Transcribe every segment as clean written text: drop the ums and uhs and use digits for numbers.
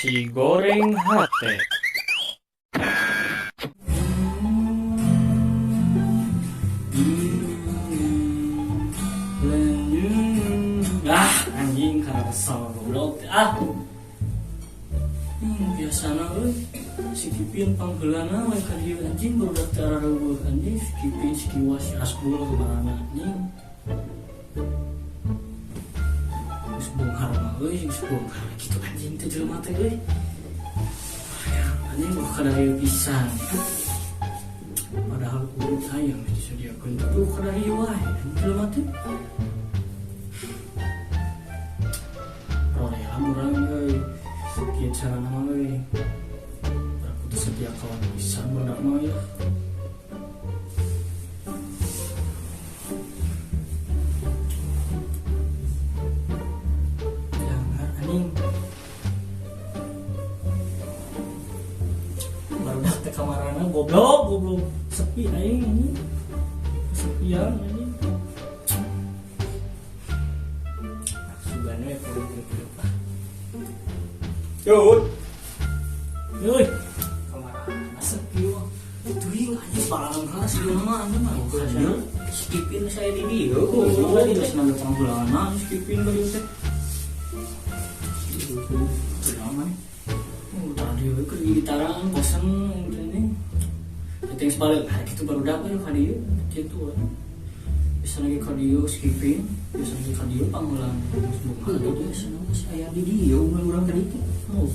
Nasi goreng hate. Ah, anjing karena kesel goblok. Ah. Biasana euy. Si Kipin pangheulana we ka dieu anjing barudak teh arareuweuh anjing si Kipin si Kiwa si Asbul kumaha anjing. Geus beunghar mah euy, geus beunghar kitu anjing teh jelema teh euy. Anjing mah kada ieu pisan. Padahal urut hayang disediakeun tuh kada ieu wae anjing jelema teh. Roream urang euy. Kieu carana mah euy. Aku teh setia kawan pisan barudak mah ya. Jangan anjing. Barudak teh kamarana goblok goblok sepi aing anjing. Kesepian anjing. Sugane we kudu hidup ah. Yud. Euy, kamarana sepi wah. Teuing anjing balaang sih mah anjing mah. Skipin saya di dieu. Oh, geus ngambil pangheulana skipin ka dieu teh. Kunaon maneh? Oh, tadi we keur gitaran bosen ini. Penting sebalik hari kitu barudak we ka dieu kitu we. Bisa lagi ka dieu skipin, bisa lagi ka dieu pangheulana. Geus buka Heuh, dieu. seneng saya di dieu urang tadi teh. Oh,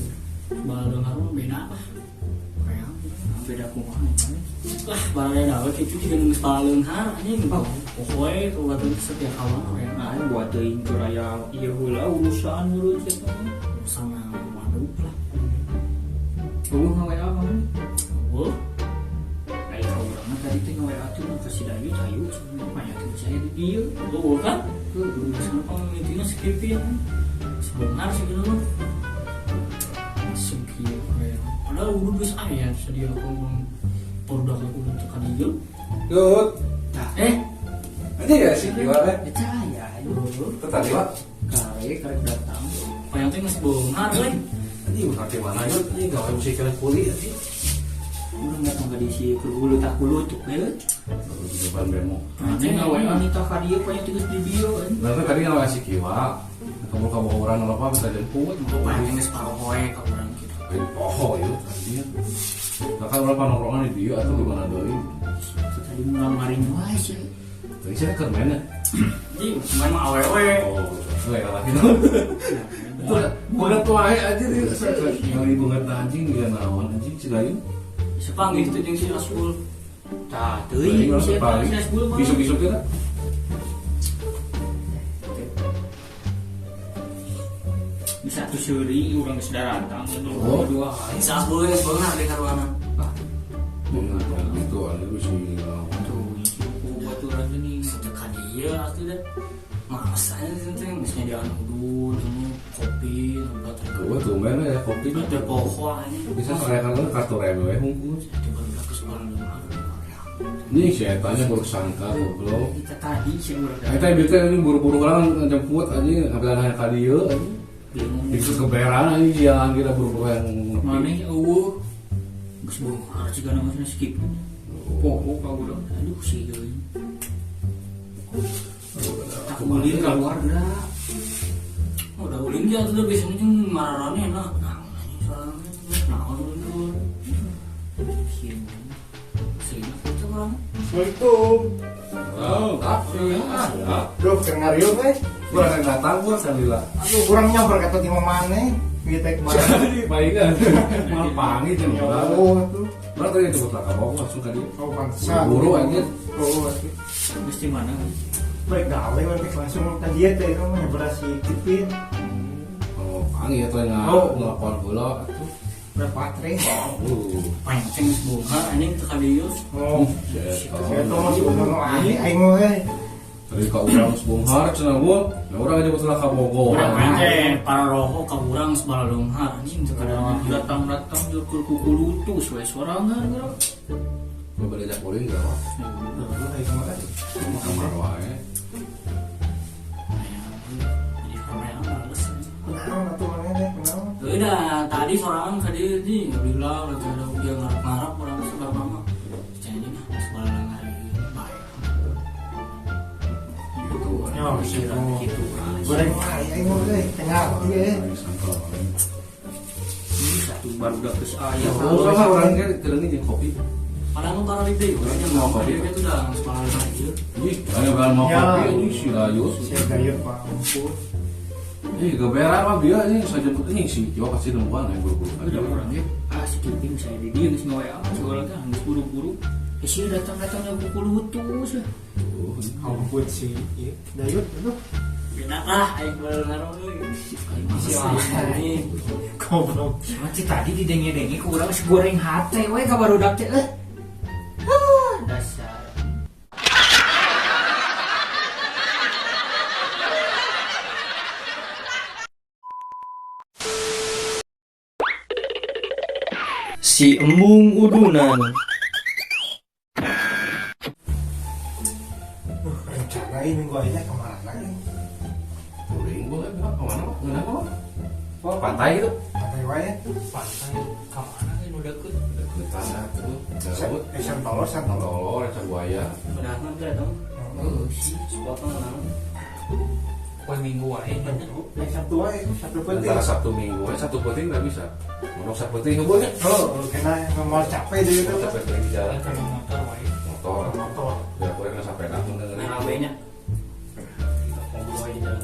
balaang mah beda ah. Kayak beda kumaha maneh. Lah, balada we kitu juga geus baleunghar anjing. Pokoe kabupaten setia kawan we. Nah, buat teuing keur aya ieu heula urusan urut sia teh. Urusan waduh lah. Eueuh nga-WA maneh. Oh, Ai ka urang mah tadi teh nga-WA tuh ka si Dayu hayu cenah mah teh saya di dieu. oh kan? Heuh, Kenapa mimitina skipin? Sebentar sih gitu mah. Sekieu kayak. Padahal udah geus aya sedia ngomong produk aku untuk ka dieu. Yud. Eh, Ini ya si Kiwa teh. eta aya ayo. Itu tadi Pak. Kare kare datang. Payang teh geus beunghar euy. Ini bukan ke mana Yud? Ini gawe musik kalian kuli anjing. Urang datang ka dieu si keur hulu tak hulu tuh we. Di depan bemo. Anjing nga-WA nita ka dieu payang teh geus di dieu. Nanti tadi ngawe si Kiwa. Kamu kamu orang apa minta jemput. Payang teh geus parohoe ka urang kitu. Eh, poho Yud anjing. Nah kan berapa nongkrongan di dieu atau gimana deui? Tadi mau ngamarin wae sih. Tadi saya keur main ya. Anjing, main mah awewe. Oh, selera lagi. Udah tua aja dia. Yang banget anjing dia naon anjing si Dayu. Sepanggih teh jeung si Asbul. Tah, teuing si eta si Asbul mah. Bisuk-bisuk kita. Bisa tuh seuri urang geus daratang Oh. dua hari. Si Asbul geus beunghar di karuana. Ah, Itu ada si tuh ku baturan ini. Satu ka dieu atuh deh. Males aja teh geus nyadian udud, ini kopi, tempat Gue tuh main ya kopi. Ada poho anjing. Bisa saya kan kartu rem we hungkul. Itu barudak geus baleunghar. Ini si etanya baru sangka goblok. Kita tadi sih urang Eta ieu teh ini buru-buru orang jemput anjing ngambilan hanya ka dieu anjing. bingung. Dikit keberan anjing jalan kita buru-buru yang nepi. Maneh eueuh. Geus beunghar jiga nama skip. Poho ka urang. Aduh sih euy. Tak ulin keluar geura. Udah ulin ge atuh biasanya jeung mararane enak. Nah, anjing soalnya naon ulin keluar. Sieun. Selina kitu urang. Assalamualaikum. Oh, ah, Duh, keur ngariung euy. kurang yang datang gua sambil Aduh, kurang nyamper kata di maneh. Ieu teh kemarin. Palingan malah panggil jeung urang. Oh, atuh. Urang tadi jemput lah ka bawah langsung ka dieu. Oh, pantesan. Buru anjir. Oh, atuh. Geus di mana? Balik gawe we teh langsung ka dieu teh mah nyebrang si Kipin. Oh, panggil teh Oh. ngelapor heula atuh. Berapa tre? Oh. Payang teh geus beunghar anjing teu ka dieu. Oh, saya tuh masih umur nu aneh aing mah euy. Tadi ka urang geus beunghar cenah gua. Nah urang jemput lah ka Bogor. Urang payang teh para roho ka urang geus balaleunghar anjing teu ka dieu. Datang-datang jeung keur kukulutus we sorangan geura. Gua bade ajak ulin enggak, Pak? Aduh, aing mah. Kamar wae. Jadi kameran males. Kunaon atuh maneh teh, kunaon? Udah, tadi Tadi sorangan ka dieu di bilang ada dia ngarap-ngarap urang seberapa mah. Cenah geus balalang hari bae. Gitu. Ya, gitu. Goreng aing mah euy, tengah ieu. Satu baru udah geus aya. Oh, sama urang ge teuleung jeung kopi. Padahal nu paralip deui urang nya mau kopi ge tuh dah geus balalang ieu. Ih, aya bahan mau kopi ini si Layus. Si Dayut mah. Ih, geberan mah bieu anjing sajemput anjing si Jo pasti nemuan yang buru-buru. Udah urang ge ah skipping saya di dieu geus ngawe ah teh geus buru-buru. Sih datang-datangnya pukul hutus. Ampun si ieu Dayut aduh. Enak lah aing balalang euy. Si goblok. Masih tadi didenge-denge ku urang geus goreng hate we ka barudak teh. Dasar. Si embung udunan. Rencana ini minggu aja kemana ini? Touring boleh kemana? Kenapa? Oh, pantai gitu. Pantai wae. Pantai kemana ini udah deket? Deket tanah tuh. Garut. Santolo, Santolo, Ranca Buaya. Udah mah teh dong. Heeh, spot mah. Poe minggu wae. Sabtu wae, Sabtu penting. Antara Sabtu Minggu wae, Sabtu penting enggak bisa. Mun Sabtu penting hubungnya. Oh, kena mau capek deui itu. Capek di jalan kan motor wae. Motor. Ya aku kena sampai nak dengerin. Nah, ramenya. Kita ngobrol wae di jalan.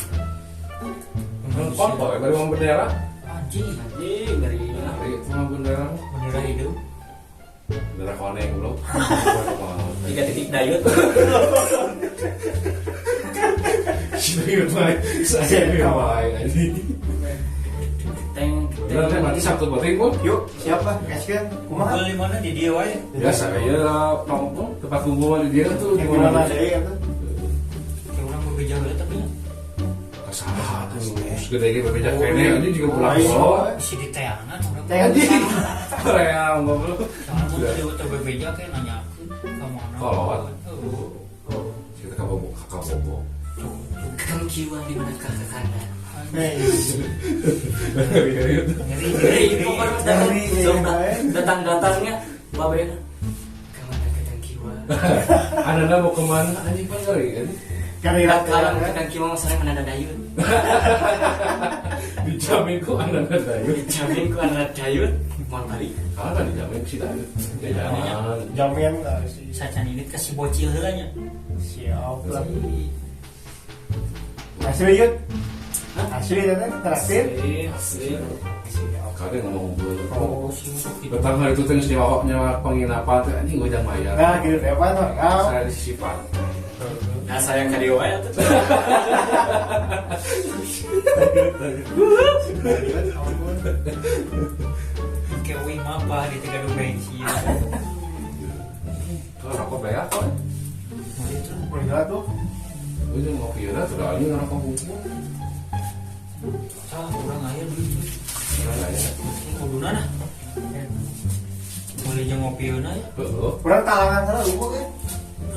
Kotor ya, bari mau bendera. Anjing, anjing bari. Itu mah bendera. Bendera hidup. Bendera koneng belum. 3 titik dayut. Saya wae anjing. Teng teng berarti Sabtu penting pun. Yuk, siapa? Gaskeun. Kumaha? Di mana di dia wae? Biasa ya tongkrong tempat kumpul di dia tuh di mana deui atuh. Kayak urang bebeja heula tapi salah tuh. Segede ge bebeja kene anjing juga pulang kolot. Si diteangan urang. Teh anjing. Reang goblok. Soalnya mun teu teu bebeja kayak nanyakeun ka mana. Kolot. Kita ka bobo, ka bobo. Kamu kiwa di mana kakak kanan? Ngeri pokoknya datang-datangnya babena kemana kakang kiwa? Ananda mau kemana? Anjing kan ngeri kan? Kalau kakang kiwa masalahnya ananda dayut. Dijamin ku ananda dayut. Dijamin ku ananda dayut. Mau balik? Kalau nggak dijamin sih dayut. Jamin. Jamin lah sih. Sacan ini kasih bocil heula nya. Siap lah. Asli yut. Asli teh terakhir. Asli. Kadang ngomong ngobrol. Betang hari itu teh geus nyewa penginapan teh anjing gua jang bayar. Nah, gitu teh apa tuh? Saya di sisi pantai. Nah, saya ka dieu wae atuh. Kewe mah apa di tiga bensin. Tuh rokok bayar kok. Boleh tuh. Ini ngopi ya, sudah anjing ngerokok hukum. Tah, urang aya duit cuy. Urang aya. Kuduna nah. Boleh jeung ngopi ya. Heeh. Urang talangan heula lupa ge.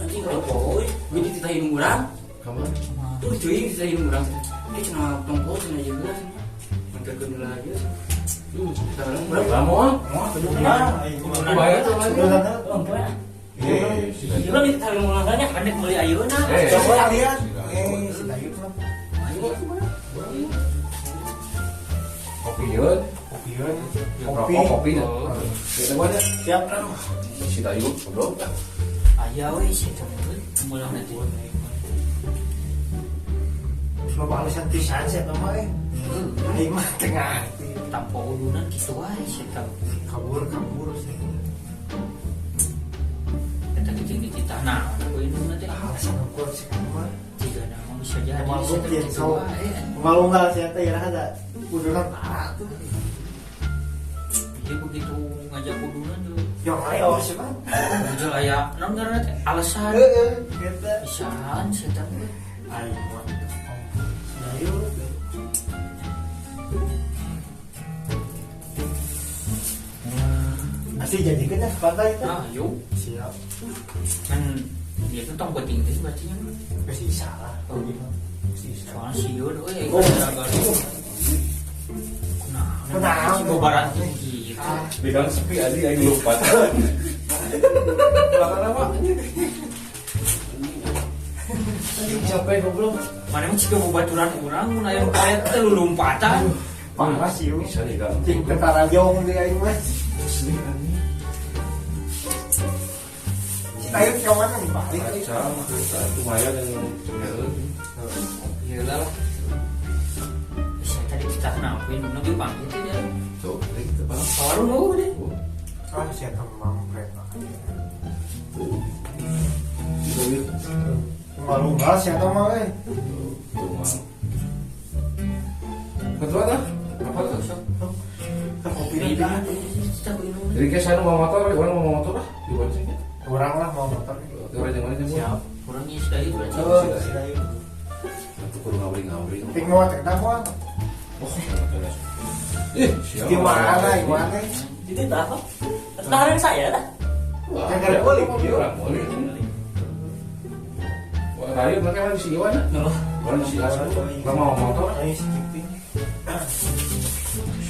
Anjing rokok euy. Jadi titah hidung urang. Ka mana? Tuh cuy, titah hidung urang. Eh cenah tongkol cenah ieu heula. Mangkeun heula ieu. Talangan urang. Lamun. Moal kuduna. Kuduna bayar tuh lagi. Kuduna. Gila nih kita mau nanya kan beli ayeuna. Coba lihat. Si Dayut mah. Kopi yeun. Kopi yeun. Kopi. Kopi. Siap. Si Dayut goblok. Aya we si eta euy. Mulah nanti. Loba alasan pisan si eta mah euy. Aing mah teu ngarti. Tanpa udunan kitu wae si eta. Kabur-kabur sih. Dititah nah aku ini nanti alasan ukur sih kamu mah tiga nama bisa jadi malu nggak sih ya ada udunan parah tuh dia begitu ngajak udunan tuh ya ayo sih mah muncul aya non karena alasan bisaan setan ayo ayo asli jadikan ya pantai itu ah yuk siap kan dia tuh tong penting teh berarti nya pasti salah oh gitu pasti soalnya sieun euy Oh. kunaon Nah, gobaran gitu. Di gang sepi aja aing lupa. Belakang apa? Capek goblok. Mana mah ciga baturan urang mun aya nu karet teh lulumpatan. Parah sih lu. Bisa di gang. Cing tentara jong di aing mah. Asli anjing. Si Tayun ke mana nih balik? Kacau, lumayan yang Iya lah. Bisa tadi kita kenapa ini nanti panggil teh ya. Tuh, kita baru mau deh. Ah, siapa mampret. Tuh. Malu nggak siapa mah eh. Tuh mah. Ketua dah. Apa tuh? Kopi dah. Jadi kayak saya mau motor, orang mau motor lah, dibonceng ya. Orang lah mau motor. Orang yang mana siap. Orangnya sekali berarti. Sekali. Atau kudu ngabring-ngabring. Tik mau teh mau. Oh, ih, di mana? Gimana? Itu apa? Tahan saya dah. Jangan boleh, orang boleh. Wah, tadi mereka masih si Iwan. Orang si Asep. Orang mau motor. Ayo skipping.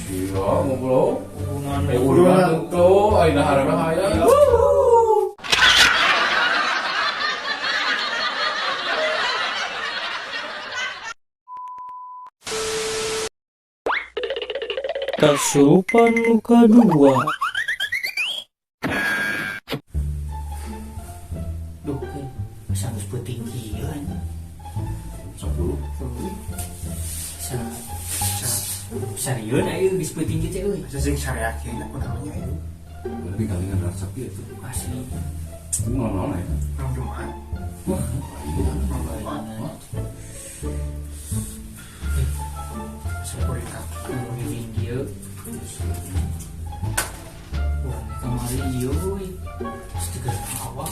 Siap, ngobrol. Hubungan hubungan tuh, ayo dahar bahaya. Kesurupan luka dua. Duh, masa harus peuting kieu anjing. 10. Sarieun aya geus peuting kieu teh euy. Asa sing sareak kieu kunaonnya ieu. Lebih kalingan rasa kieu tuh. Asli. Ini malam-malam ya? Malam Jumat. Wah, iya. Malam. Sekuritas. Kieu. Wah, kamari ieu euy. Geus tegas awak.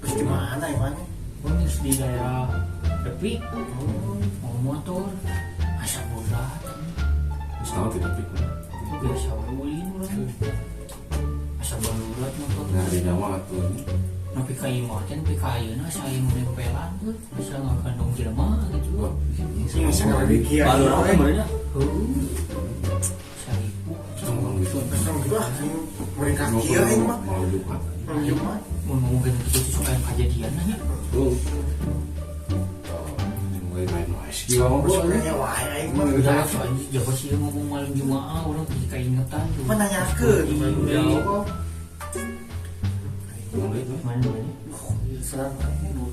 Terus di mana ya mana? Geus di daerah Tepi. Mau motor. Asa berat. Geus naon ti Tepi? Biasa we ulin urang. Asa barurat motor. Nah, di nyawa atuh. Nepi ka imah teh nepi ka ayeuna asa aya nu nempelan tuh. Asa ngagandong jelema gitu. Sing sareak. Barurat teh meureunna. Heuh. Saripu. Mereka kieu aing mah. Malam Jumat. Malam Jumat. Mun ngomongkeun kitu sok aya kajadian nya. Tuh. Mulai main noise gila ngobrol. Sebenarnya wae aing mah. Udah jago sih ngomong malam Jumat urang jadi kaingetan tuh. Menanyakeun. Iya. Mana? Serang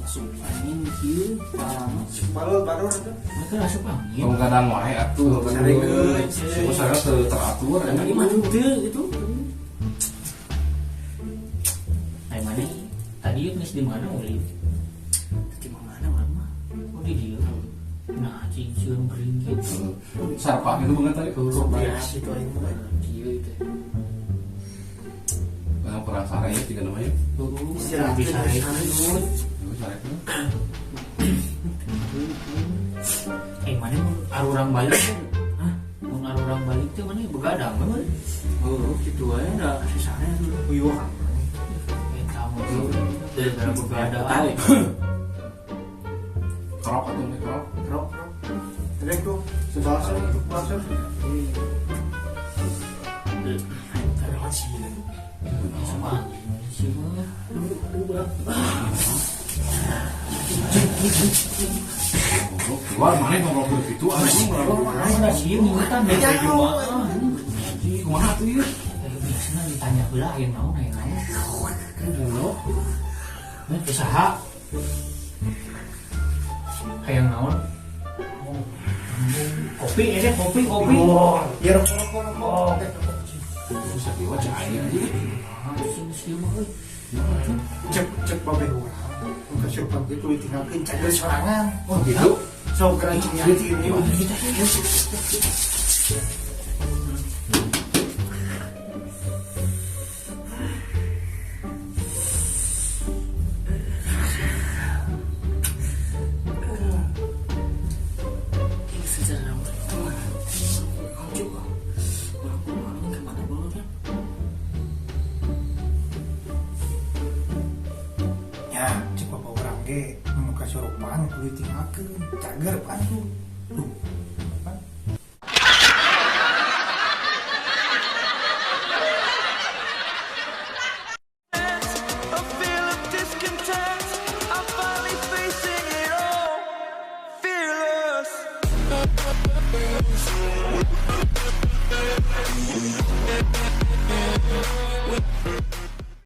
asup angin kieu parah. Baru baru itu. Mereka asup angin. Tong kadang wae atuh. Sarekeun. Semua teu teratur Tapi mah teu gitu. Ai mana? Tadi geus di mana ulin? Di mana mama? Oh di dieu. Nah, cincin gering gitu. Sarpa itu banget tadi. Biasa itu aing mah. Kieu itu. Nah, perang saraya tiga namanya. Istirahat bisa itu. Mana mun arurang balik? Hah? Mun arurang balik teh mana begadang we? Oh, kitu wae da sisana tuh. Uyuh. Eta mah dari begadang. Kerok atuh nih kerok. Kerok. Rek tuh sebasan untuk pasar. Ada sih. Sama sih mah. Keluar mana ngobrol gitu anjing mana sih ngingetan deh Jumat. Anjing kumaha tuh ieu? Biasana ditanya heula aya naon aya naon. Goblok. Mun usaha. Hayang naon? Kopi ini kopi kopi. Oh, ya rokok rokok. Bisa dewa cai anjing. Sing sing mah euy. Cek cek babe urang. Kesurupan gitu ditinggalkeun cager sorangan. Oh gitu. Sok kerancing nyati ini. Ya, cek bapak urang ge mun kasurupan kudu ditinggalkeun cager pan tuh. Duh,